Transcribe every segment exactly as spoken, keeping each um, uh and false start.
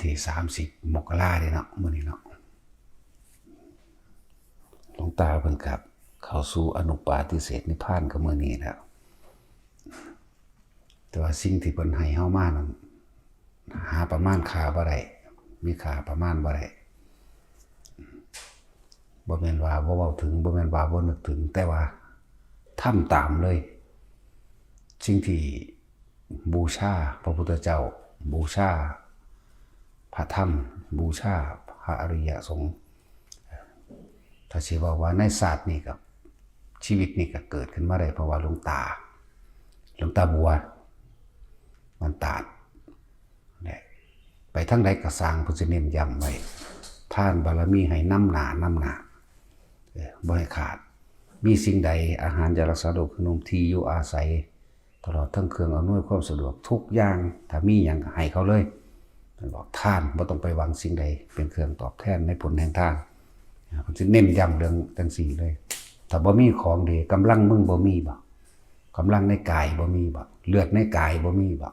ที่สามสิบมกราเด้เนาะ มื้อนี้เนาะ หลวงตาเพิ่นก็เข้าสู่อนุปาทิเสสนิพพานก็มื้อนี้แล้ว แต่ว่าสิ่งที่เพิ่นให้เฮามานั้น หาประมาณค่าบ่ได้ มีค่าประมาณบ่ได้ บ่แม่นว่าบ่เว้าถึง บ่แม่นว่าบ่นึกถึง แต่ว่าทำตามเลย สิ่งที่บูชาพระพุทธเจ้า บูชาพระธรรม บูชาพระอริยสงฆ์ ถ้าสิเว้าว่าในชาตินี้กับชีวิตนี้ก็เกิดขึ้นมาได้เพราะว่าหลวงตา หลวงตาบัว มันตาด และไปทางใดก็สร้าง เพิ่นสิเน้นย้ำไว้ ทานบารมีให้นำหน้านำหน้า เออ บ่ให้ขาด มีสิ่งใด อาหาร ยารักษาโรค ขนม ที่อยู่อาศัย ตลอดทั้งเครื่องอำนวยความสะดวกทุกอย่าง ถ้ามีหยังก็ให้เขาเลย เพิ่นบอก ทานบ่ต้องไปหวังสิ่งใดเป็นเครื่องตอบแทนในผลแห่งทาน เพิ่นสิเน้นย้ำเรื่องจั่งซี้เลย ถ้าบ่มีของดี กำลังมึงบ่มีบ่ กำลังในกายบ่มีบ่ เลือดในกายบ่มีบ่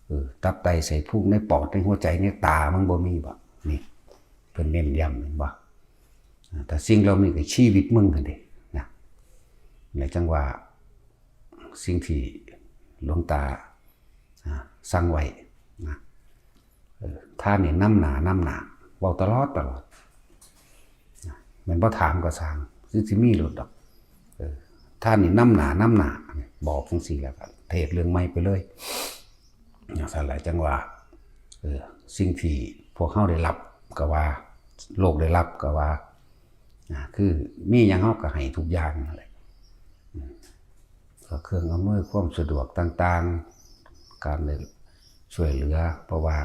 เออ ตับไตไส้พุงในปอดในหัวใจในตามึงบ่มีบ่ นี่ เพิ่นเน้นย้ำ เห็นบ่ อ่า แต่สิ่งเหล่านี้ก็ชีวิตมึงหั่นเด้นะ ในจังหวะสิ่งที่หลวงตา อ่า สั่งไว้นะ เออ ทานนี่นำหน้านำหน้า เว้าตลอดตลอดนะ แม่นบ่ถามก็ซ่าง คือสิมีโลดดอก เออ ทานนี่นำหน้านำหน้า บอกจั่งซี้แล้วก็เทศน์เรื่องใหม่ไปเลย จั่งซั้นแหละ จังว่า เออ สิ่งที่พวกเฮาได้รับก็ว่า โลกได้รับก็ว่า อ่า คือมีหยังเฮาก็ให้ทุกอย่างนั่นแหละ อืม ก็เครื่องอำนวยความสะดวกต่างๆ การได้ช่วยเหลือ เพราะว่า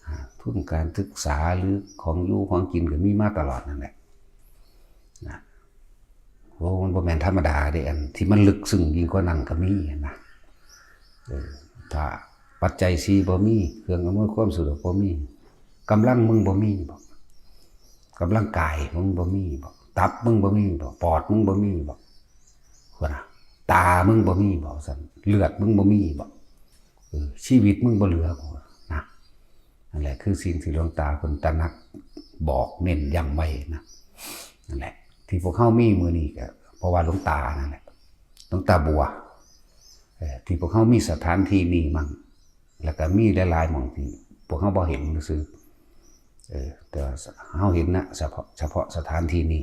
อ่า ทุนการศึกษาหรือของอยู่ของกินก็มีมาตลอดนั่นแหละ นะ โอ้ มันบ่แม่นธรรมดาเด้ อันที่มันลึกซึ้งยิ่งกว่านั้นก็มีนะ เออ ถ้าปัจจัยสี่บ่มี เครื่องอำนวยความสะดวกบ่มี กำลังมึงบ่มีบ่ กำลังกายมึงบ่มีบ่ ตับมึงบ่มีบ่ ปอดมึงบ่มีบ่ ว่านะ ตามึงบ่มีบ่ ซั่น เลือดมึงบ่มีบ่ เออ ชีวิตมึงบ่เหลือบ่ นะ นั่นแหละคือสิ่งที่หลวงตาเพิ่นตระหนักบอกเน้นย้ำไว้นะ นั่นแหละ ที่พวกเฮามีมื้อนี้ก็เพราะว่าหลวงตานั่นแหละ หลวงตาบัว เอ่อ ที่พวกเฮามีสถานที่นี้มั่ง แล้วก็มีหลายๆหม่องที่พวกเฮาบ่เห็นซื่อๆ เออ แต่ว่าเฮาเห็นนะ เฉพาะ เฉพาะสถานที่นี้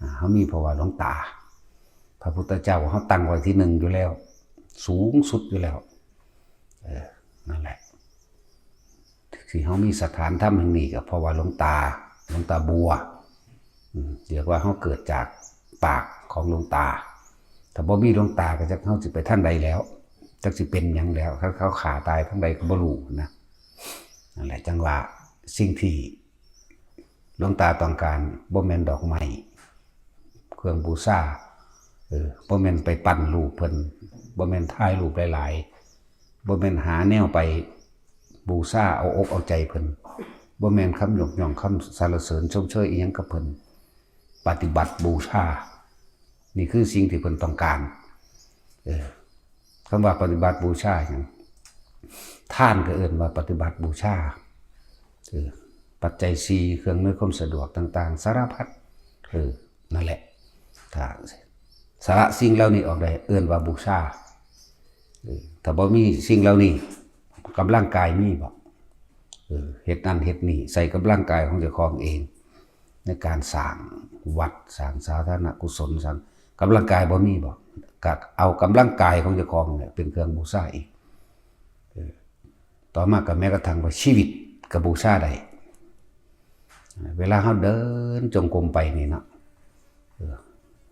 อ่า เฮามีเพราะว่าหลวงตา พระพุทธเจ้าเฮาตั้งไว้ที่หนึ่งอยู่แล้ว สูงสุดอยู่แล้ว เออ นั่นแหละ ที่เฮามีสถานธรรมแห่งนี้ก็เพราะว่าหลวงตา หลวงตาบัว อืม เรียกว่าเฮาเกิดจากปากของหลวงตา ถ้าบ่มีหลวงตาก็จักเฮาสิไปทางใดแล้ว จักสิเป็นหยังแล้ว คันเขาฆ่าตายทางใดก็บ่รู้นะ นั่นแหละ จังว่าสิ่งที่หลวงตาต้องการบ่แม่นดอกไม้ เครื่องบูชา เออ บ่แม่นไปปั้นรูปเพิ่น บ่แม่นถ่ายรูปหลายๆ บ่แม่นหาแนวไปบูชาเอาอกเอาใจเพิ่น บ่แม่นคำยกย่อง คำสรรเสริญชมเชยอิหยังกับเพิ่น ปฏิบัติบูชา นี่คือสิ่งที่เพิ่นต้องการ เออ คำว่าปฏิบัติบูชาหยัง ทานก็เอิ้นว่าปฏิบัติบูชา เออ ปัจจัยสี่ เครื่องอำนวยความสะดวกต่างๆ สารพัด เออ นั่นแหละ ถ้าสละสิ่งเหล่านี้ออกได้ เอิ้นว่าบูชา เออ ถ้าบ่มีสิ่งเหล่านี้ กำลังกายมีบ่ เออ เฮ็ดนั่นเฮ็ดนี่ ใส่กำลังกายของเจ้าของเอง ในการสร้างวัด สร้างสาธารณกุศล สร้าง กำลังกายบ่มีบ่ ก็เอากำลังกายของเจ้าของเนี่ยเป็นเครื่องบูชาอีก เออ ต่อมาก็แม้กระทั่งว่าชีวิตก็บูชาได้ เวลาเฮาเดินจงกรมไปนี่เนาะ เออ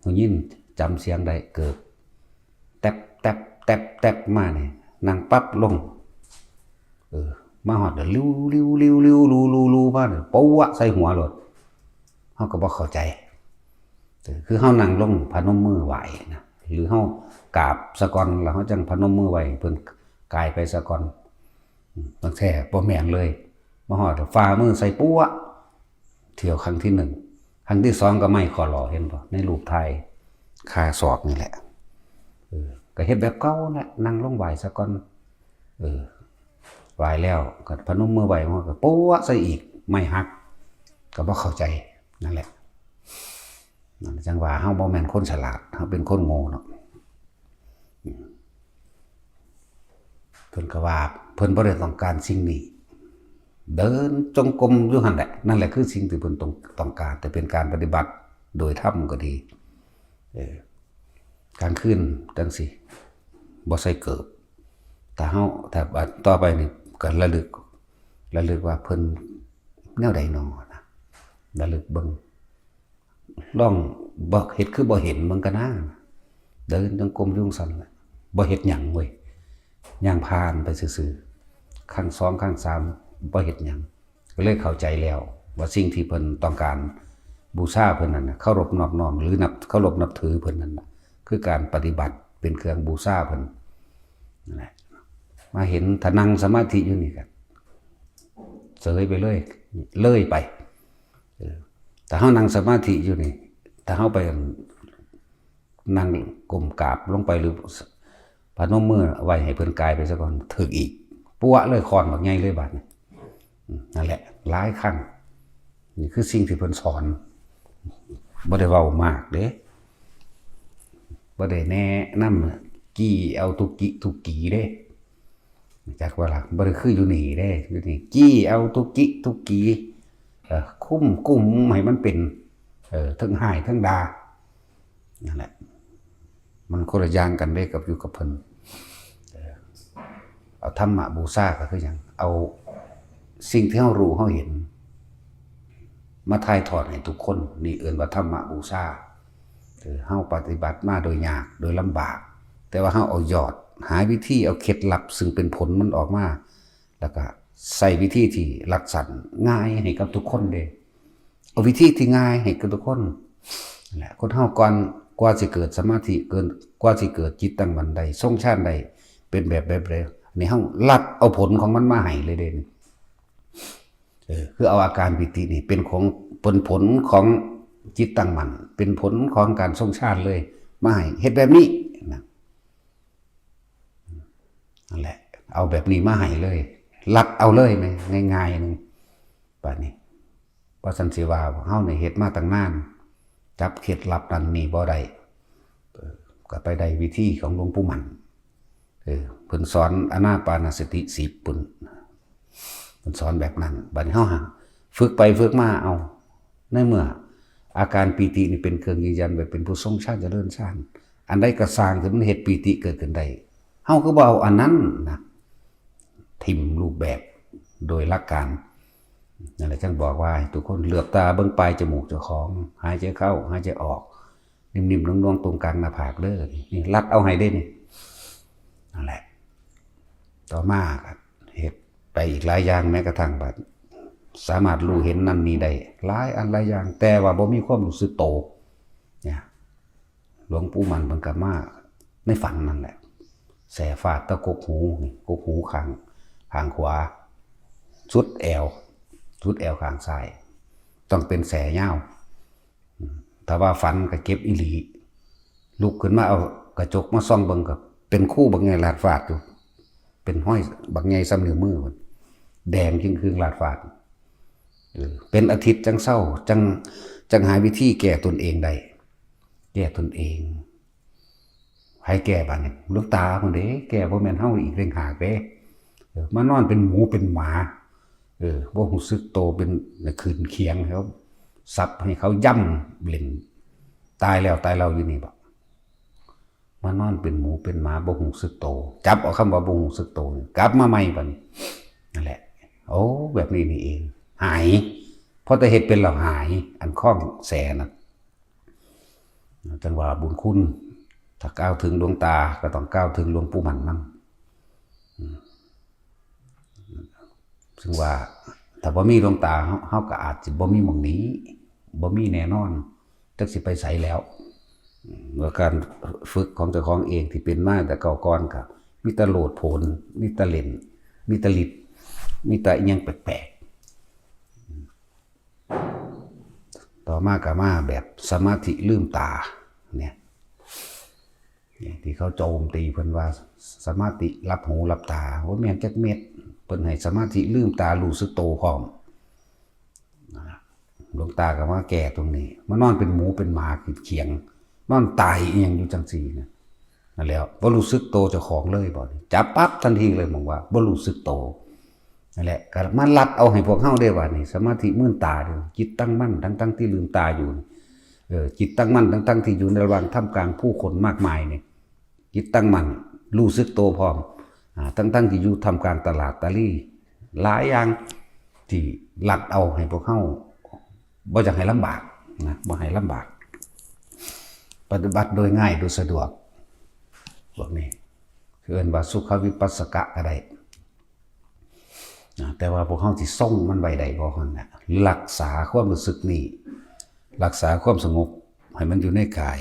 ได้ยิน จำเสียงได้ เกิด แต๊บแต๊บแต๊บแต๊บมานี่ นั่งปั๊บลง เออ มาฮอดแล้ว ลิ้ว ลิ้ว ลิ้ว ลิ้ว ลู ลู ลู มานี่ ปะวะใส่หัวโลด เฮาก็บ่เข้าใจ เออ คือเฮานั่งลงพนมมือไหว้นะ หรือเฮากราบซะก่อน แล้วเฮาจั่งพนมมือไหว้เพิ่นกายไปซะก่อน อืม บางแท้บ่แม่นเลย มาฮอดแล้วฝ่ามือใส่ปั๊ว เที่ยวครั้งที่หนึ่ง ครั้งที่สองก็ไม้ข้อหล่อ เห็นบ่ ในรูปถ่าย คาศอกนี่แหละ เออ ก็เฮ็ดแบบเก่าแหละ นั่งลงไหว้ซะก่อน เออ ไหว้แล้วก็พนมมือไหว้ มันก็ป๊วะใส่อีก ไม้หัก ก็บ่เข้าใจ นั่นแหละ นั่นจังว่าเฮาบ่แม่นคนฉลาด เฮาเป็นคนโง่เนาะ เพิ่นก็ว่าเพิ่นบ่ได้ต้องการสิ่งนี้ เดินจงกรมอยู่หั่นแหละ นั่นแหละคือสิ่งที่เพิ่นต้อง ต้องการ แต่เป็นการปฏิบัติโดยธรรมก็ดี เออ กลางคืนจังซี่ บ่ใส่เกิบ ถ้าเฮา ถ้าต่อไปนี่ก็ระลึก ระลึกว่าเพิ่นแนวใดน้อนะ ระลึกเบิ่ง ลองบ่เฮ็ดคือบ่เห็นเบิ่งกะนะ เดินจงกรมอยู่จั่งซั้นแหละ บ่เฮ็ดหยังเว้ย ย่างผ่านไปซื่อๆ ครั้งสอง ครั้งสาม บ่เฮ็ดหยัง ก็เลยเข้าใจแล้วว่าสิ่งที่เพิ่นต้องการบูชาเพิ่นนั่นน่ะ เคารพนอบน้อม หรือนับ เคารพนับถือเพิ่นนั่นน่ะ คือการปฏิบัติเป็นเครื่องบูชาเพิ่นนั่นแหละ มาเห็นถ้านั่งสมาธิอยู่นี่ก็เสยไปเลย เลยไป เออ ถ้าเฮานั่งสมาธิอยู่นี่ ถ้าเฮาไปนั่งก้มกราบลงไป หรือพนมมือไหว้ให้เพิ่นกายไปซะก่อน ถืกอีก ปั๊วะเลย ค้อนบักใหญ่เลยบาดนี้ อืม นั่นแหละ หลายครั้ง นี่คือสิ่งที่เพิ่นสอน บ่ได้เว้ามากเด้ บ่ได้แนะนำ จี้เอาทุกกิทุกกีเด้ จักว่าล่ะ บ่ได้คืออยู่นี่เด้ อยู่นี่ จี้เอาทุกกิทุกกี เอ่อ คุ้มกุมให้มันเป็น เอ่อ ทั้งฮ้ายทั้งด่า นั่นแหละ มันคนละอย่างกันเด้กับอยู่กับเพิ่น เอ่อ เอาธรรมบูชาก็คือหยัง เอาสิ่งที่เฮารู้เฮาเห็น มาถ่ายทอดให้ทุกคน นี่เอิ้นว่าธรรมบูชา เออ เฮาปฏิบัติมาโดยยาก โดยลำบาก แต่ว่าเฮาเอายอด หาวิธีเอาเคล็ดลับซึ่งเป็นผลมันออกมา แล้วก็ใส่วิธีที่รัดสั้นง่ายให้กับทุกคนเด้ เอาวิธีที่ง่ายให้กับทุกคน นั่นแหละ คนเฮาก่อน กว่าสิเกิดสมาธิ เกิน กว่าสิเกิดจิตตั้งมั่นได้ ทรงฌานได้ เป็นแบบ แบบใด นี่เฮารัดเอาผลของมันมาให้เลยเด้ เออ คือเอาอาการปีตินี่เป็นของ เป็นผลของจิตตั้งมั่น เป็นผลของการทรงฌานเลย มาให้ เฮ็ดแบบนี้นะ นั่นแหละ เอาแบบนี้มาให้เลย รัดเอาเลยนะ ง่ายๆหนึ่ง บาดนี้ ว่าซั่นสิว่า เฮานี่เฮ็ดมาตั้งนาน จับเคล็ดลับนั่นนี่บ่ได้ เออ ก็ไปได้วิธีของหลวงปู่มั่น เออ เพิ่นสอนอานาปานสติสิบ เพิ่น เพิ่นสอนแบบนั้น บาดนี้เฮาหาฝึกไปฝึกมา เอา ในเมื่ออาการปีตินี่เป็นเครื่องยืนยันว่าเป็นผู้ทรงฌานเจริญฌาน อันใดก็ซ่างที่มันเฮ็ดปีติเกิดขึ้นได้ เฮาคือบ่เอาอันนั้นนะ ถิ่มรูปแบบโดยหลักการ นั่นแหละจังบอกว่าให้ทุกคนเหลือบตาเบิ่งปลายจมูกเจ้าของ หายใจเข้า หายใจออก นิ่มๆ นวลๆ ตรงกลางหน้าผากเด้อ นี่รัดเอาให้เด้นี่ นั่นแหละ ต่อมาก็เฮ็ดไปอีกหลายอย่าง แม้กระทั่งว่าสามารถรู้เห็นนั่นนี่ได้ หลายอันหลายอย่าง แต่ว่าบ่มีความรู้สึกโต เนี่ย หลวงปู่มั่นเพิ่นก็มาในฝันนั่นแหละ แส้ฟาดตะกกหูนี่ กกหูข้าง ข้างขวา สุดแอว สุดแอวข้างซ้าย ต้องเป็นแส้ยาว อืม ถ้าว่าฝันก็เจ็บอีหลี ลุกขึ้นมาเอากระจกมาส่องเบิ่งก็เป็นคูบักใหญ่ลาดฟาดอยู่ เป็นห้อยบักใหญ่ส่ำนิ้วมือ แดงจึ่งคืองลาดฟาด เออ เป็นอาทิตย์จังเซา จัง จังหาวิธีแก้ตนเองได้ แก้ตนเอง ไผแก้บาดนี้ หลวงตาพุ้นเด้ แก้ บ่แม่นเฮาอีกต่างหากเด้ เออ มานอนเป็นหมูเป็นหมา เออ บ่รู้สึกโต เป็น ขึ้นเขียงให้เขา สับให้เขาย่ำเล่น ตายแล้วตายเล่าอยู่นี่บ่ มานอนเป็นหมูเป็นหมา บ่รู้สึกโต จับเอาคำว่าบ่รู้สึกโตนี่กลับมาใหม่บัดนี้ นั่นแหละ โอ้ แบบนี้นี่เอง หาย พอแต่เฮ็ดเป็นแล้วหาย อันคล้องแสนั่น จังว่าบุญคุณ ถ้ากล่าวถึงหลวงตาก็ต้องกล่าวถึงหลวงปู่มั่นนำ อืม ซึ่งว่าถ้าบ่มีหลวงตา เฮา เฮาก็อาจสิบ่มีหม่องนี้ บ่มีแน่นอน จักสิไปไสแล้ว อืม ว่าการฝึกของเจ้าของเองที่เป็นมาแต่เก่าก่อนก็มีแต่โลดโผน มีแต่เล่น มีแต่ฤทธิ์ มีแต่อิหยังแปลกๆ ต่อมาก็มาแบบสมาธิลืมตา เนี่ย นี่ที่เขาโจมตีเพิ่นว่าสมาธิหลับหูหลับตา บ่แม่นจักเม็ด พิ่นให้สมาธิลืมตารู้สึกโตพร้อม หลวงตาก็มาแก้ตรงนี้ มานอนเป็นหมูเป็นหมาขีดเขียง นอนตายอีหยังอยู่จังซี่นะ นั่นแหล้ว บ่รู้สึกโตเจ้าของเลยบ่นี่ จับปั๊บทันทีเลย มองว่าบ่รู้สึกโต นั่นแหละ ก็มาลัดเอาให้พวกเฮาได้ว่านี่ สมาธิมืนตาเด้อ จิตตั้งมั่น ทั้งๆที่ลืมตาอยู่นี่ เออ จิตตั้งมั่น ทั้งๆที่อยู่ในระหว่างท่ามกลางผู้คนมากมายนี่ จิตตั้งมั่น รู้สึกโตพร้อม อ่า ทั้งๆที่อยู่ท่ามกลางตลาดตะลี หลายอย่างที่ลัดเอาให้พวกเฮา บ่อยากให้ลำบากนะ บ่ให้ลำบาก ปฏิบัติโดยง่าย โดยสะดวก พวกนี้ คือเอิ้นว่าสุขวิปัสสกะก็ได้นะ แต่ว่าพวกเฮาสิทรงมันไว้ได้บ่หั่นน่ะ รักษาความรู้สึกนี้ รักษาความสงบให้มันอยู่ในกาย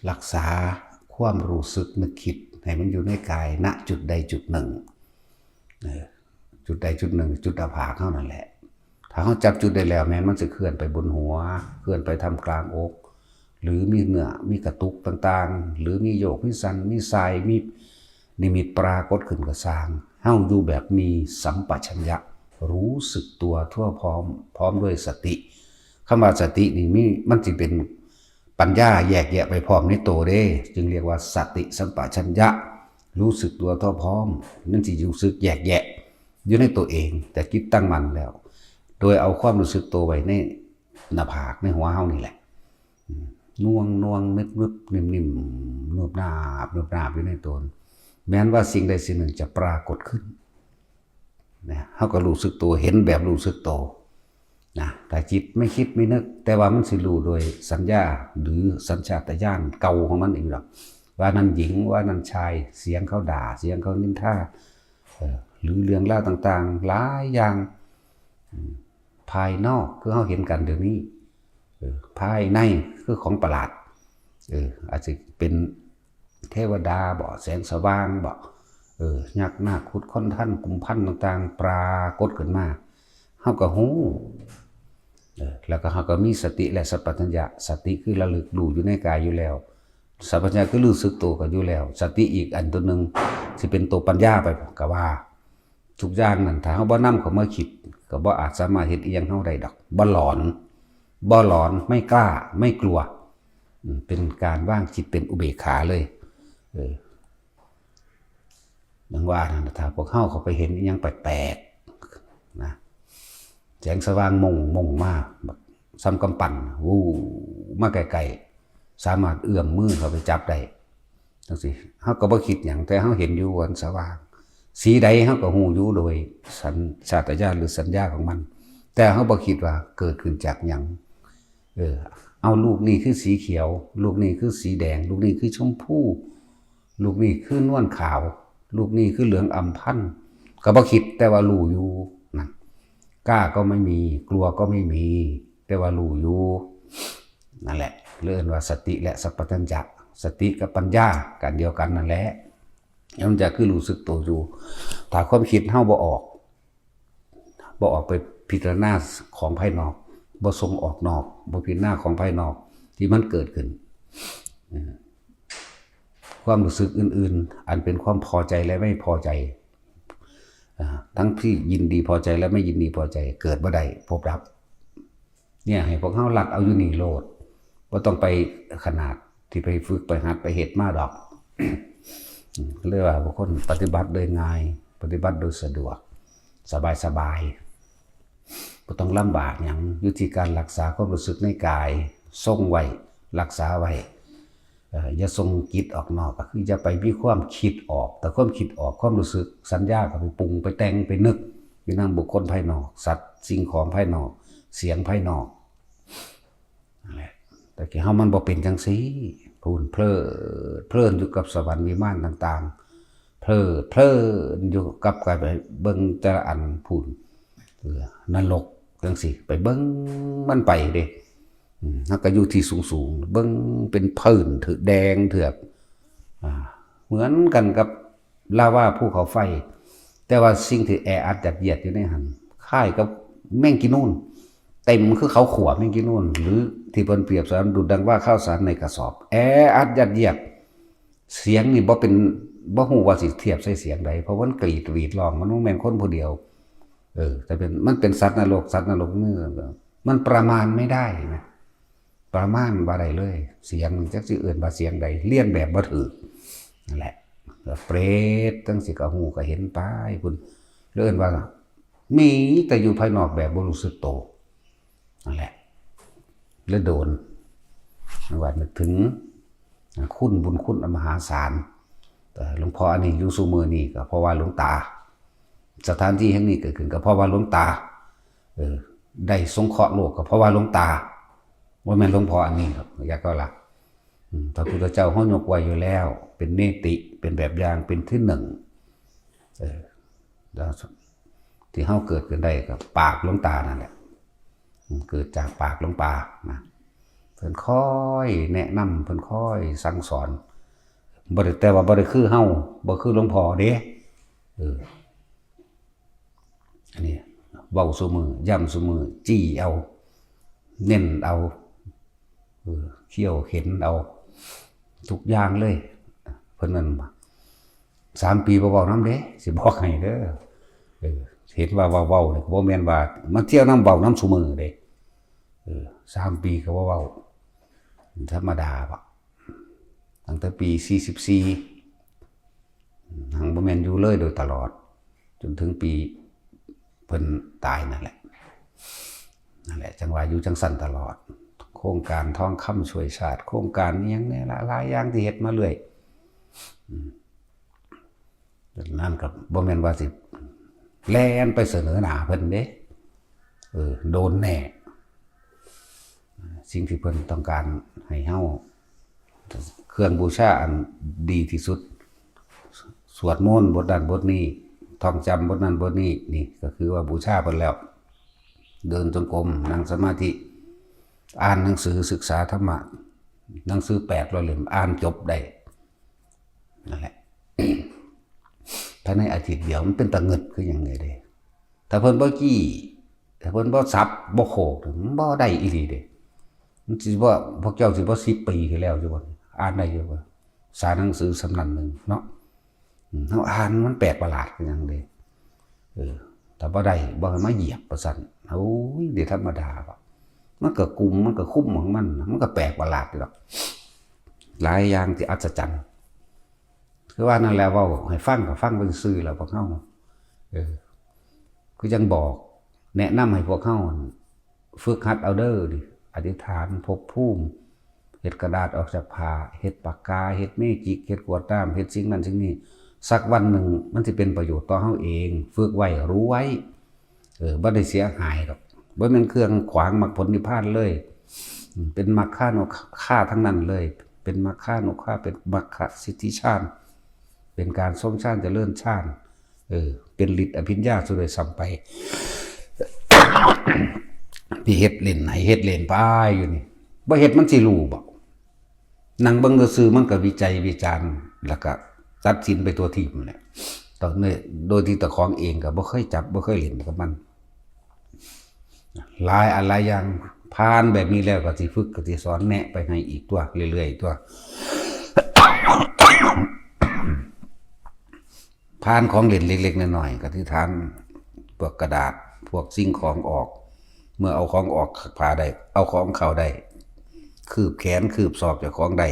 รักษาความรู้สึกนึกคิดให้มันอยู่ในกาย ณ จุดใดจุดหนึ่ง เออ จุดใดจุดหนึ่ง จุดหน้าผากเฮานั่นแหละ ถ้าเฮาจับจุดได้แล้ว แม่นมันสิเคลื่อนไปบนหัว เคลื่อนไปท่ามกลางอก หรือมีเนื้อ มีกระตุกต่างๆ หรือมีโยก มีสั่น มีส่าย มีนิมิตปรากฏขึ้นก็ซ่าง เฮาอยู่แบบมีสัมปชัญญะ รู้สึกตัวทั่วพร้อม พร้อมด้วยสติ คำว่าสตินี่มี มันสิเป็นปัญญาแยกแยะไปพร้อมในโตเด้ จึงเรียกว่าสติสัมปชัญญะ รู้สึกตัวทั่วพร้อม นั่นสิรู้สึกแยกแยะ อยู่ในตัวเอง แต่จิตตั้งมั่นแล้ว โดยเอาความรู้สึกโตไว้ในหน้าผาก ในหัวเฮานี่แหละ อืม น่วงน่วงนึบนึบนิ่มนิ่ม นุบนาบ นุบนาบอยู่ในตน แม้นว่าสิ่งใดสิ่งหนึ่งจะปรากฏขึ้นนะ เฮาก็รู้สึกตัว เห็นแบบรู้สึกโตนะ ถ้าจิตไม่คิดไม่นึก แต่ว่ามันสิรู้โดยสัญญา หรือสัญชาตญาณเก่าของมันเองดอก ว่านั่นหญิง ว่านั่นชาย เสียงเขาด่า เสียงเขานินทา เออ หรือเรื่องราวต่างๆ หลายอย่าง อืม ภายนอกคือเฮาเห็นกันเดี๋ยวนี้ เออ ภายในคือของประหลาด เออ อาจจะเป็นเทวดาบ่ แสงสว่างบ่ เออ ยักษ์นาค ครุฑ คนทัน กุมภัณฑ์ต่างๆ ปรากฏขึ้นมา เฮาก็ฮู้ เออ แล้วก็เฮาก็มีสติและสัมปชัญญะ สติคือระลึกรู้อยู่ในกายอยู่แล้ว สัมปชัญญะคือรู้สึกตัวก็อยู่แล้ว สติอีกอันตัวหนึ่งสิเป็นตัวปัญญาไปก็ว่า ทุกอย่างนั่น ถ้าเฮาบ่นำเข้ามาคิด ก็บ่อาจสามารถเฮ็ดอีหยังเฮาได้ดอก บ่หลอน บ่หลอน ไม่กล้า ไม่กลัว อืม เป็นการวางจิตเป็นอุเบกขาเลย เออ อย่างว่านั่นน่ะ ถ้าพวกเฮาเข้าไปเห็นอีหยังแปลกๆ นะ แสงสว่างม่งม่งมา แบบส่ำกำปั้น วู้ มาใกล้ๆ สามารถเอื้อมมือเข้าไปจับได้ จังซี่ เฮาก็บ่คิดหยัง แต่เฮาเห็นอยู่ว่ามันสว่าง สีใดเฮาก็ฮู้อยู่โดยสัญชาตญาณหรือสัญญาของมัน แต่เฮาบ่คิดว่าเกิดขึ้นจากหยัง เออ เอาลูกนี้คือสีเขียว ลูกนี้คือสีแดง ลูกนี้คือชมพู ลูกนี้คือนวลขาว ลูกนี้คือเหลืองอำพัน ก็บ่คิด แต่ว่ารู้อยู่นั่น กล้าก็ไม่มี กลัวก็ไม่มี แต่ว่ารู้อยู่ นั่นแหละ เรียกว่าสติและสัมปชัญญะ สติกับปัญญา กันเดียวกันนั่นแหละ แล้วมันจะคือรู้สึกตัวอยู่ ถ้าความคิดเฮาบ่ออก บ่ออกไปพิจารณาของภายนอก บ่ส่งออกนอก บ่พิจารณาของภายนอกที่มันเกิดขึ้น อืม ความรู้สึกอื่นๆ อันเป็นความพอใจและไม่พอใจ อ่า ทั้งที่ยินดีพอใจและไม่ยินดีพอใจ เกิดบ่ได้ พบดับ เนี่ย ให้พวกเฮาลัดเอาอยู่นี่โลด บ่ต้องไปขนาดที่ไปฝึกไปหัดไปเฮ็ดมาดอก อืม เรียกว่าบางคนปฏิบัติโดยง่าย ปฏิบัติโดยสะดวก สบายๆ บ่ต้องลำบากหยัง อยู่ที่การรักษาความรู้สึกในกาย ทรงไว้ รักษาไว้ เอ่อ อย่าส่งจิตออกนอก ก็คืออย่าไปมีความคิดออก แต่ความคิดออก ความรู้สึก สัญญาก็ไปปรุง ไปแต่ง ไปนึก อยู่นำบุคคลภายนอก สัตว์ สิ่งของภายนอก เสียงภายนอก นั่นแหละ แต่กี้เฮามันบ่เป็นจังซี่ พู้น เพลิดเพลินอยู่กับสวรรค์วิมานต่างๆ เพลิดเพลินอยู่กับการไปเบิ่งแต่ละอันพู้น เออ นรกจังซี่ ไปเบิ่งมันไปเด้ อืม เฮาก็อยู่ที่สูงๆ เบิ่งเป็นผื่นเถือกแดงเถือก อ่า เหมือนกันกับลาวาภูเขาไฟ แต่ว่าสิ่งที่แออัดยัดเยียดอยู่ในหั่น คล้ายกับแมงกินูน เต็มคือเขาขั่วแมงกินูน หรือที่เพิ่นเปรียบสอนดุจดังว่าข้าวสารในกระสอบ แออัดยัดเยียด เสียงนี่บ่เป็น บ่ฮู้ว่าสิเทียบใส่เสียงใด เพราะมันกรีดหวีดร้อง มันบ่แม่นคนผู้เดียว เออ แต่เป็น มันเป็นสัตว์นรก สัตว์นรกนี่มันประมาณไม่ได้นะ ประมาณบ่ได้เลย เสียงจักสิเอิ้นว่าเสียงใด เลียนแบบบ่ถูก นั่นแหละ แล้วเปรตจั่งซี้ก็ฮู้ก็เห็นไปพุ้น แล้วเอิ้นว่า มีแต่อยู่ภายนอกแบบบ่รู้สึกโต นั่นแหละ แล้วโดน ว่านึกถึงคุณบุญคุณอันมหาศาล แต่หลวงพ่ออันนี้อยู่ซุมื้อนี้ก็เพราะว่าหลวงตา สถานที่แห่งนี้เกิดขึ้นก็เพราะว่าหลวงตา เออ ได้สงเคราะห์โลกก็เพราะว่าหลวงตา บ่แม่นหลวงพ่ออันนี้ครับ อยากก็ละ อืม พระพุทธเจ้าเฮายกไว้อยู่แล้ว เป็นเนติ เป็นแบบอย่าง เป็นที่หนึ่ง เออ แล้วที่เฮาเกิดขึ้นได้ก็ปากหลวงตานั่นแหละ อืม เกิดจากปากหลวงตานะ เพิ่นคอยแนะนำ เพิ่นคอยสั่งสอน บ่ได้ แต่ว่าบ่ได้คือเฮา บ่คือหลวงพ่อเด้ เออ อันนี้เว้าซุมื้อ ย้ำซุมื้อ จี้เอา เน้นเอา เออ เคี่ยวเข็ญเอา ทุกอย่างเลย เพิ่นนั่น สามปีบ่เว้านำเด้ สิบอกให้เด้อ เออ เห็นว่าเว้าๆ นี่ก็บ่แม่นว่ามาเที่ยวนำเว้านำซุมื้อเด้ เออ สามปีก็บ่เว้า ธรรมดาบ่ ตั้งแต่ปีสี่สิบสี่ หังบ่แม่นอยู่เลยโดยตลอด จนถึงปีเพิ่นตายนั่นแหละ นั่นแหละ จั่งว่าอยู่จั่งซั่นตลอด โครงการทองคำช่วยชาติ โครงการอิหยังแหน่ละ หลายอย่างที่เฮ็ดมาเรื่อย อืม นั่นก็บ่แม่นว่าสิแล่นไปเสนอหน้าเพิ่นเด้ เออ โดนแน่ สิ่งที่เพิ่นต้องการให้เฮา เครื่องบูชาอันดีที่สุด สวดมนต์บทนั้นบทนี้ ท่องจำบทนั้นบทนี้ นี่ก็คือว่าบูชาเพิ่นแล้ว เดินจงกรม นั่งสมาธิ อ่านหนังสือศึกษาธรรมะ หนังสือแปดร้อยเล่ม อ่านจบได้ นั่นแหละ ภายในอาทิตย์เดียวมันเป็นตะเงิดคือหยังไงเด้ ถ้าเพิ่นบ่จี้ ถ้าเพิ่นบ่สับ บ่โขก มันบ่ได้อีหลีเด้ มันสิบ่ พวกเจ้าสิบ่สิบปีที่แล้วอยู่บ่ อ่านได้อยู่บ่ สารหนังสือสำนักหนึ่งเนาะ อืม เฮาอ่านมันแปลกประหลาดคือหยังเด้ เออ ถ้าบ่ได้ บ่ให้มาเหยียบว่าซั่น โอ้ย เดี๋ยวธรรมดาบ่ มันก็กุม มันก็คุ้มของมัน มันก็แปลกประหลาดอยู่ดอก หลายอย่างที่อัศจรรย์ คือว่านั่นแหละ เว้าให้ฟังก็ฟังซื่อๆ แล้วพวกเฮา เออ คือจั่งบอก แนะนำให้พวกเฮาฝึกหัดเอาเด้อนี่ อธิษฐานภพภูมิ เฮ็ดกระดาษออกจากผ้า เฮ็ดปากกา เฮ็ดเมจิก เฮ็ดขวดน้ำ เฮ็ดสิ่งนั้นสิ่งนี้ สักวันหนึ่งมันสิเป็นประโยชน์ต่อเฮาเอง ฝึกไว้ รู้ไว้ เออ บ่ได้เสียหายดอก บ่แม่นเครื่องขวางมรรคผลนิพพานเลย อืม เป็นมัคคานุฆาทั้งนั้นเลย เป็นมัคคานุฆา เป็นมัคคสิทธิฌาน เป็นการทรงฌานเจริญฌาน เออ เป็นฤทธิ์อภิญญาซะด้วยซ้ำไป ที่เฮ็ดเล่น ให้เฮ็ดเล่นไปอยู่นี่ บ่เฮ็ดมันสิรู้บ่ นั่งเบิ่งซื่อๆ มันก็วิจัยวิจารณ์ แล้วก็ตัดสินไปทั่วทีปนั่นแหละ ตอนนี้โดยที่เจ้าของเองก็บ่เคยจับ บ่เคยเล่นกับมัน หลายอันหลายอย่าง ผ่านแบบนี้แล้วก็สิฝึก ก็สิสอนแนะไปให้อีกตัว เรื่อยๆ ตัว ผ่านของเล่นเล็กๆ น้อยๆ ก็อธิษฐาน พวกกระดาษ พวกสิ่งของออก เมื่อเอาของออกจากผ้าได้ เอาของเข้าได้ คืบแขน คืบศอกเจ้าของได้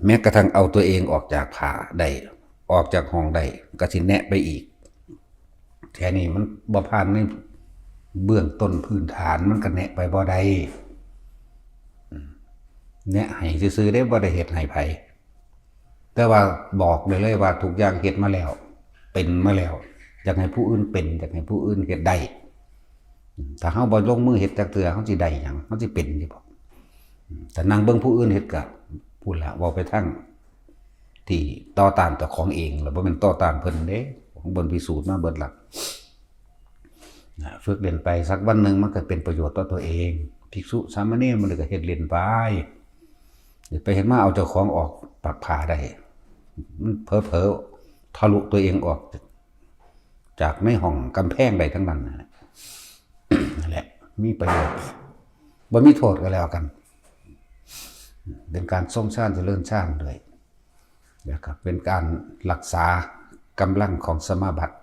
แม้กระทั่งเอาตัวเองออกจากผ้าได้ ออกจากห้องได้ ก็สิแนะไปอีก แค่นี้มันบ่ผ่านในเบื้องต้นพื้นฐาน มันก็แนะไปบ่ได้ อืม แนะให้ซื่อๆ เด้ บ่ได้เฮ็ดให้ไผ แต่ว่าบอกได้เลยว่าทุกอย่างเฮ็ดมาแล้ว เป็นมาแล้ว อยากให้ผู้อื่นเป็น อยากให้ผู้อื่นเฮ็ดได้ อืม ถ้าเฮาบ่ลงมือเฮ็ดจักเทื่อ เฮาสิได้หยัง เฮาสิเป็นอยู่บ่ อืม ถ้านั่งเบิ่งผู้อื่นเฮ็ดก็ พู้นละ เว้าไปทางที่ต่อต้านเจ้าของเอง แล้วบ่แม่นต่อต้านเพิ่นเด้ ของเพิ่นพิสูจน์มาเบิดละ นะ ฝึกเล่นไป สักวันหนึ่งมันก็เป็นประโยชน์ต่อตัวเอง ภิกษุสามเณรมันก็เฮ็ดเล่นไป เฮ็ดไปเฮ็ดมาเอาเจ้าของออกจากผ้าได้ มันเผลอๆ ทะลุตัวเองออก จากในห้องกำแพงได้ทั้งนั้นนั่นแหละ นั่นแหละ มีประโยชน์ บ่มีโทษก็แล้วกัน เป็นการทรงฌานเจริญฌานด้วย แล้วก็เป็นการรักษากำลังของสมาบัติ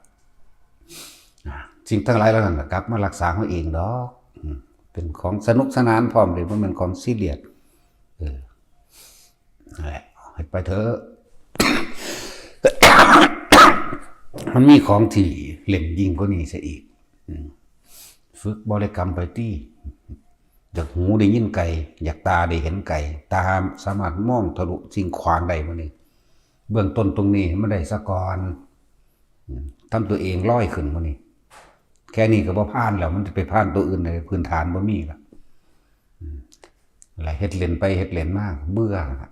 อ่า สิ่งทั้งหลายเหล่านั้นน่ะกลับมารักษาเฮาเองดอก อืม เป็นของสนุกสนานพร้อมเลย บ่แม่นของซีเรียส เออ นั่นแหละ เฮ็ดไปเถอะ มันมีของที่เล่นยิ่งกว่านี้ซะอีก อืม ฝึกบริกรรมไปติ อยากหูได้ยินไกล อยากตาได้เห็นไกล ตาสามารถมองทะลุสิ่งขวางได้มื้อนี้ เบื้องต้นตรงนี้ให้มันได้ซะก่อน อืม ทำตัวเองลอยขึ้นมื้อนี้ แค่นี้ก็บ่ผ่านแล้ว มันจะไปผ่านตัวอื่นได้ พื้นฐานบ่มีละ อืม แล้วเฮ็ดเล่นไปเฮ็ดเล่นมา เบื่อละ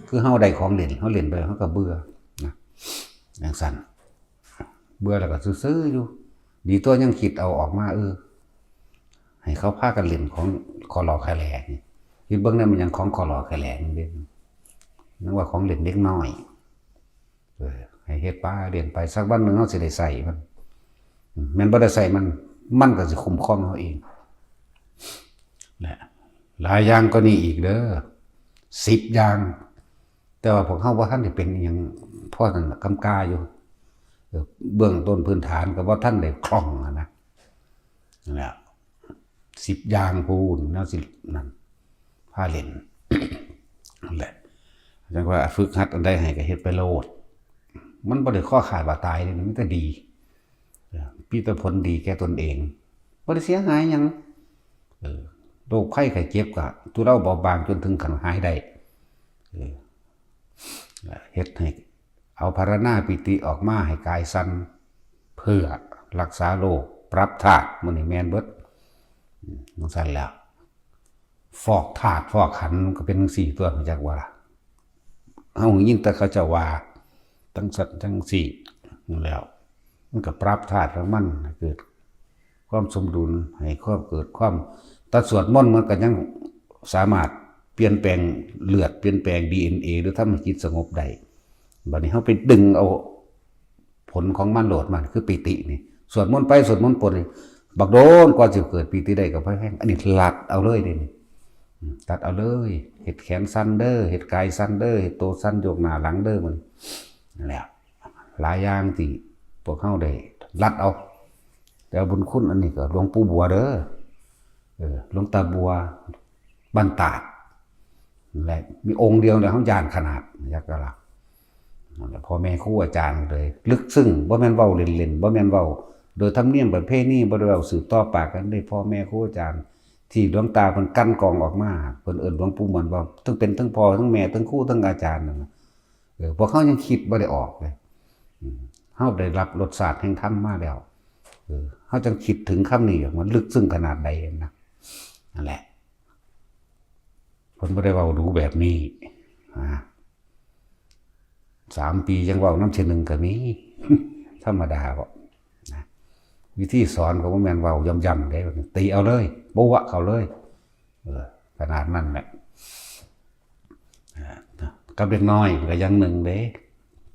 คือเฮาได้ของเล่น เฮาเล่นไปเฮาก็เบื่อนะ จั่งซั้น เบื่อแล้วก็ซื่อๆอยู่ ดีตั๊วยังคิดเอาออกมา เออ ให้เขาพากันเล่นของคอลอแคแลนี่ คิดเบิ่งแหน่ มันหยังของคอลอแคแลนี่เด้ นึกว่าของเล่นเด็กน้อย เออ ให้เฮ็ดไป เล่นไป สักวันหนึ่งเฮาสิได้ใช้มัน อืม แม่นบ่ได้ใช้มัน มันก็สิคุ้มครองเฮาเอง และหลายอย่างกว่านี้อีกเด้อ สิบอย่าง แต่ว่าพวกเฮาบ่ทันได้เป็นอิหยัง พอนั่นล่ะ กำกาอยู่ เออ เบื้องต้นพื้นฐานก็บ่ทันได้คล่องหั้นนะ นั่นแหละ สิบอย่างพู้น แนวสิ นั่น พาเล่น นั่นแหละ จั่งว่าฝึกหัดอันใดให้ก็เฮ็ดไปโลด มันบ่ได้คอขาดบาดตายเด้ มันมีแต่ดี เออ มีแต่ผลดีแก่ตนเอง บ่ได้เสียหายหยัง เออ โรคภัยไข้เจ็บก็ทุเลาเบาบางจนถึงขั้นหายได้ เออ เฮ็ดให้เอาพาราณาปิติออกมาให้กายสั่น เพื่อรักษาโรค ปรับธาตุ มื้อนี้แม่นเบิด อืม จั่งซั้นแหละ ฟอกธาตุฟอกขันธ์ก็เป็นจั่งซี้ตั๊ว รู้จักบ่ล่ะ เฮายินแต่เขาเจ้าว่า จั่งซั้นจั่งซี้ นั่นแหล้ว มันก็ปรับธาตุของมันให้เกิดความสมดุล ให้ความเกิดความ แต่สวดมนต์มันก็ยังสามารถเปลี่ยนแปลงเลือด เปลี่ยนแปลง ดีเอ็นเอ หรือทำให้จิตสงบได้ บัดนี้เฮาไปดึงเอาผลของมันโลด มันคือปีตินี่ สวดมนต์ไปสวดมนต์ปนนี่ บักโดนกว่าสิเกิดปีติได้ก็พอแฮง อันนี้ลัดเอาเลยเด้นี่ อืม ตัดเอาเลย เฮ็ดแขนสั่นเด้อ เฮ็ดกายสั่นเด้อ เฮ็ดโตสั่นโยกหน้าหลังเด้อ มัน นั่นแหละ หลายอย่างที่พวกเฮาได้ลัดเอา แต่บุญคุณอันนี้ก็หลวงปู่บัวเด้อ เออ หลวงตาบัว บ้านตาด นั่นแหละ มีองค์เดียวเนี่ยเฮาย้านขนาด จักกะล่ะ นั่นแหละ พ่อแม่ครูอาจารย์เลย ลึกซึ้ง บ่แม่นเว้าเล่นๆ บ่แม่นเว้าโดยธรรมเนียมประเพณี บ่ได้เว้าสืบต่อปากกันเด้ พ่อแม่ครูอาจารย์ ที่หลวงตาเพิ่นกลั่นกรองออกมา เพิ่นเอิ้นหลวงปู่ม่วน เว้าทั้งเป็นทั้งพ่อทั้งแม่ทั้งครูทั้งอาจารย์นั่นน่ะ เออ พวกเฮายังคิดบ่ได้ออกเลย อืม เฮาได้รับรสชาติแห่งธรรมมาแล้ว เออ เฮาจั่งคิดถึงคำนี้ มันลึกซึ้งขนาดใดนะ นั่นแหละ เพิ่นบ่ได้เว้าดูแบบนี้ อ่า สามปียังเว้านำเทื่อหนึ่งก็มี ธรรมดาบ่ นะ วิธีสอนก็บ่แม่นเว้าย่ำๆเด้ ตีเอาเลย ปะเข้าเลย เออ ขนาดนั้นแหละ อ่า กับเด็กน้อยมันก็อย่างหนึ่งเด้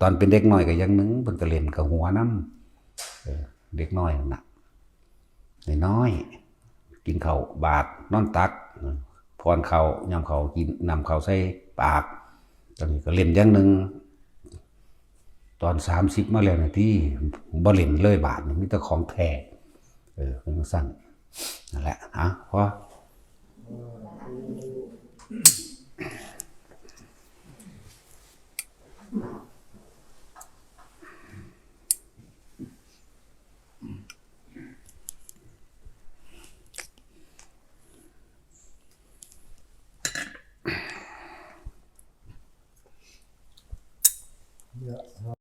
ตอนเป็นเด็กน้อยก็อย่างหนึ่ง เพิ่นก็เล่นกับหัวนำ เออ เด็กน้อยนั่นน่ะ น้อยๆ กินข้าวบาด นอนตัก ป้อนข้าว ยำข้าว กิน นำข้าวใส่ปาก ตอนนี้ก็เล่นอย่างหนึ่ง ตอนสามสิบมาแล้วนะที่ บ่เล่นเลยบาดนี่ มีแต่ของแท้ เออ เป็นจั่งซั้น นั่นแหละ อ่ะ พอ